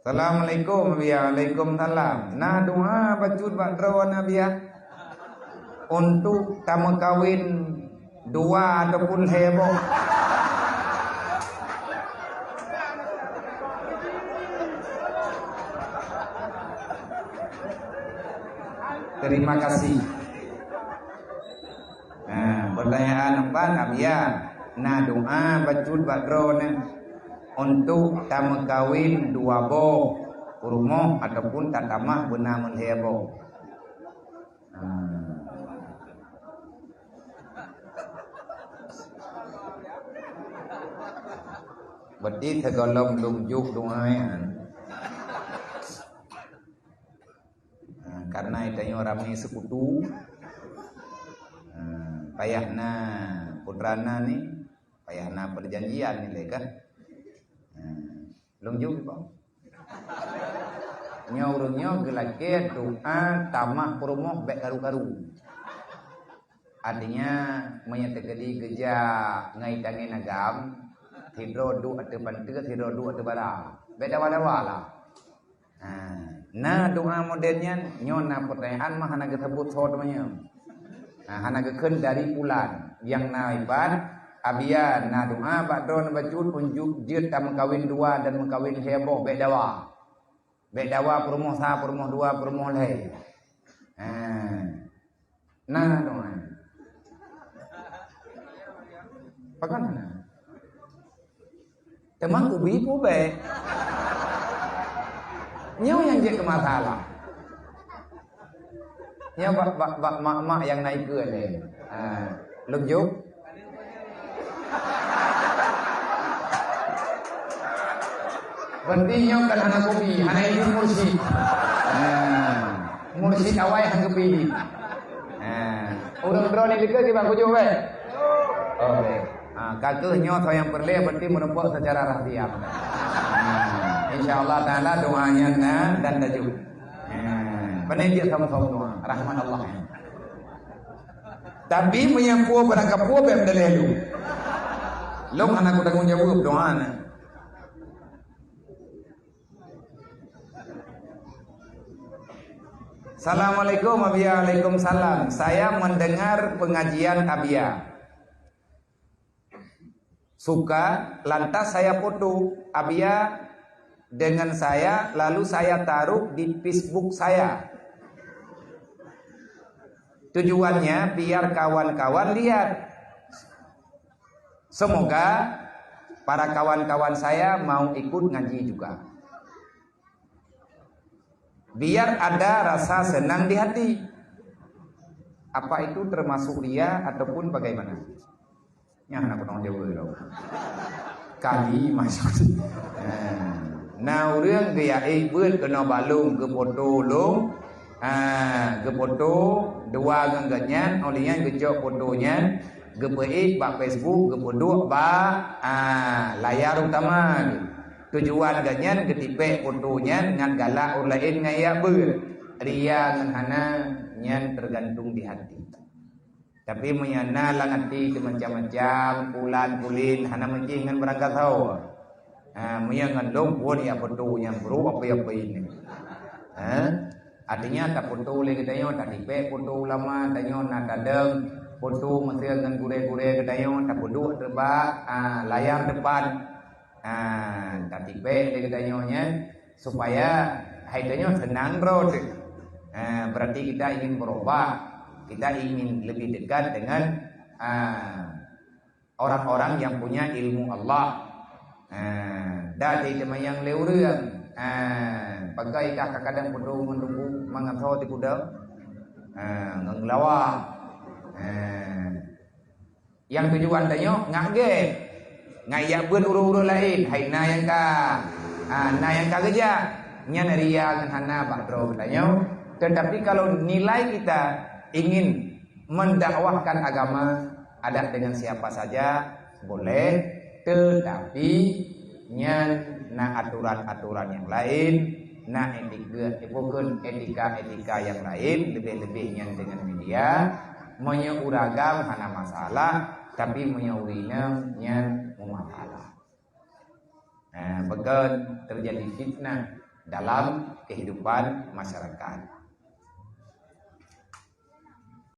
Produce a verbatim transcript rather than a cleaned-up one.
Assalamualaikum, Abiya. Waalaikumsalam. Na doa bacut bak droeneuh, Abiya, untuk tameukawen dua ataupun lhèe boh. Terima kasih. Nah, pertanyaan empat, Abiya, na doa bacut bak droeneuh untuk tameukawen dua boh peurumoh ataupun tatamah beuna meulhèe boh. Hmm. Berarti sigohlom lôn jok doa nyan. Nah, karena tanyoe ramé seukutu, nah, payah na putra na ni, payah na perjanjian ni lé kah? Nah, lôn jok, Bang. Nyoe ureueng nyoe geulakèe doa tamah peurumoh bèk karu-karu. Artinya, meunyoe teukeudi geujak ngon tangieng agam, sidroe duek ateueh panteue, sidroe duek ateueh bara. Bèk dawa-dawa lah. Ha, na doa model nyan, nyoe na pertanyaan mah hana geuseubut soe teumanyong. Ha, hana geukheun dari pulan. Nyang na iban, Abiya, na doa bak droeneuh bacut untuk jeuet tameukawen dua dan meukawen lhèe boh, bèk dawa. Bèk dawa peurumoh sa, peurumoh dua, peurumoh lhèe. Ha. Na doa. Pakon hana? Teuma kubi pubèe. Nyoe nyang jeuet keu masalah. Nyoe bak, bak, bak mak-mak nyang na ikeue lé. Ha, lôn jok. Berarti nyoe kan hana kubi, hana izin mursyid. Ha, mursyid awai hana kubi. Ha, ureueng droeneuh dikeue kiban kujok bèk. Oke. Ha, ka keuh nyoe soe nyang peureulèe berarti meureumpok secara rahsia. Ha, insya Allah Taala doa nyan na dan tajok. Ha, pane jeuet sama-sama doa. Rahmat Allah. Tapi meunyoe peue barang kapeue bèk meudalèh lôn. Lôn hana kutanggong jaweueb doa na. Assalamualaikum, Abiya. Waalaikumsalam. Saya mendengar pengajian Abiya. Suka, lantas saya foto Abiya dengan saya, lalu saya taruh di Facebook saya. Tujuannya biar kawan-kawan lihat. Semoga para kawan-kawan saya mau ikut ngaji juga. Biar ada rasa senang di hati. Apa itu termasuk ria ataupun bagaimana? Nyan hana kutong jaweueb lom. Kali maksud. Ha. Na ureueng geuyaék beuet keunoe bak lôn geufoto lôn. Ha, geufoto dua ngon geuhnyan, óh lheueh nyan geucok foto nyan, geupeuék bak Facebook, geupeuduek bak, ha, layar utama. Tujuan geuhnyan geutipék foto nyan ngat galak ureueng laén ngon yak beuet. Ria ngon hana, nyan teugantung di hati. Tapi meunyoe na lam até teuh macam-macam, pulan-pulin, hana meucih ngon barang gasoe. Ha, meunyoe ngon lôn phon yak foto nyang brôk apui-apui nyoe. Ha? Artinya tafoto lé geutanyoe, tatipék foto ulama, tanyoe na tadong foto meusé ngon gurée-gurée geutanyoe, tapeuduek teubak, ha, layar depan. Ha, tatipék lé geutanyoe nyan supaya hai tanyoe seunang droe teuh. Ha, berarti kita ingin berubah, kita ingin lebih dekat dengan, ha, orang-orang yang punya ilmu Allah. Ha, dan di teuma nyang lé ureueng. Ha, pakai kah kadang peuduek ngon tubuh mangat ho di kuda. Ha, ngon geulawa. Ha. Nyang tujuan tanyoe ngat gét. Ngat yak beuet ureueng-ureueng laén, hai na nyang ka, ha, na nyang ka geujak. Nyan ria ngon hana bak droe geutanyoe. Tetapi kalau nilai kita ingin mendakwahkan agama, adat dengan siapa saja boleh, tetapi nyan na aturan-aturan nyang laén, na etika, bukan etika-etika nyang laén, lebih-lebih nyan dengan media. Meunyoe ureueng agam hana masalah, tapi meunyoe ureueng inong nyan meumasalah. Ha, beugon terjadi fitnah. dalam kehidupan masyarakat.